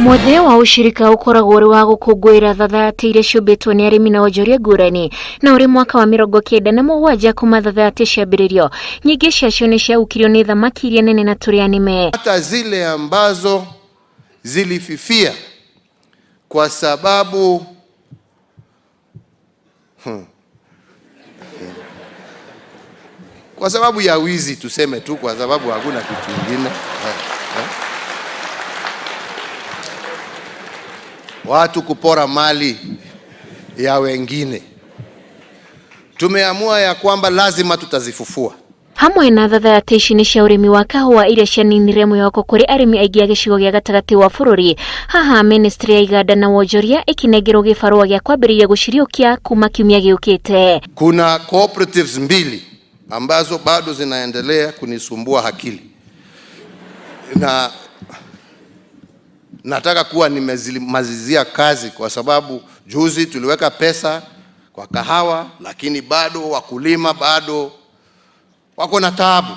Mwethe wa ushirika ukoragwo uri wa gukungũĩra thathatĩ iria ciũmbĩtwo nĩ arĩmi na onjoria ngũrani, na ũrĩ mwaka wa 97 kuma thathatĩ ciambĩrĩrio. Nyingĩ ciacio nĩ ciahukirio nĩ thamaki iria nene na tũrĩa nĩme. Hata zile ambazo zilififia kwa sababu kwa sababu ya wizi, tuseme tu, kwa sababu hakuna kitu kingine. Watu kupora mali ya wengine. Tumeamua ya kwamba lazima tutazifufua. Hamwe na thathatĩ ici nĩ cia ũrĩmi wa kahũa iria cianinire mwĩhoko kũrĩ arĩmi aingĩ a gĩcigo gĩa gatagatĩ wa bũrũri. Haha ministry ya iganda na wonjoria ĩkĩnengerwo gĩbarũa gĩa kwambĩrĩria gũciriũkia kuma kiumia gĩũkĩte. Kuna cooperatives mbili ambazo bado zinaendelea kunisumbua akili na nataka kuwa nimezimalizia kazi, kwa sababu juzi tuliweka pesa kwa kahawa, lakini bado wakulima bado wako na taabu.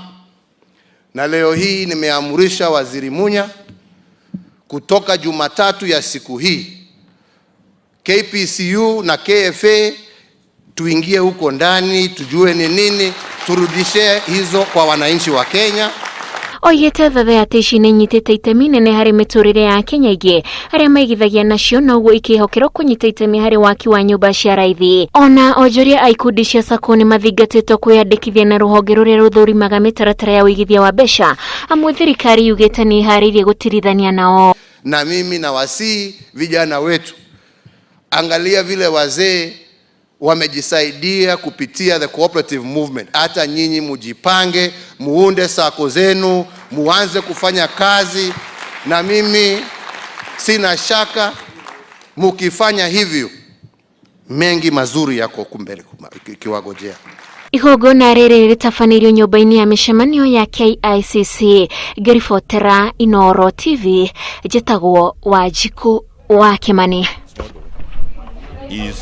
Na leo hii nimeamrisha Waziri Munya kutoka Jumatatu ya siku hii KPCU na KFA tuingie huko ndani tujue ni nini, turudishe hizo kwa wananchi wa Kenya. Oigĩte thathatĩ ici nĩ inyitĩte itemi nene harĩ mĩtũrĩre ya Akenya aingĩ arĩa maigithagia nacio, na ũguo ikĩhokerwo kũnyita itemi harĩ waki wa nyũmba cia raithi. Ona onjoria a ikundi cia SACCO nĩ mathingatĩtwo kwĩyandĩkithia na rũhonge rũrĩa rũthũrimaga mĩtaratara ya ũigithia wa mbeca, amwe thirikari yugĩte nĩ ĩharĩirie gũtirithania nao. Na mimi nawasihi vijana wetu, angalia vile wazee wamejisaidia kupitia the cooperative movement. Hata nyinyi mujipange, muunde sako zenu, muanze kufanya kazi, na mimi sina shaka mukifanya hivyo mengi mazuri yako kumbele ikiwagojea. Igongona rĩrĩ rĩtabanĩirio nyũmba-inĩ ya mĩcemanio ya KICC. Ngĩribotera Inooro TV, njĩtagwo Wanjikũ wa Kĩmani. Is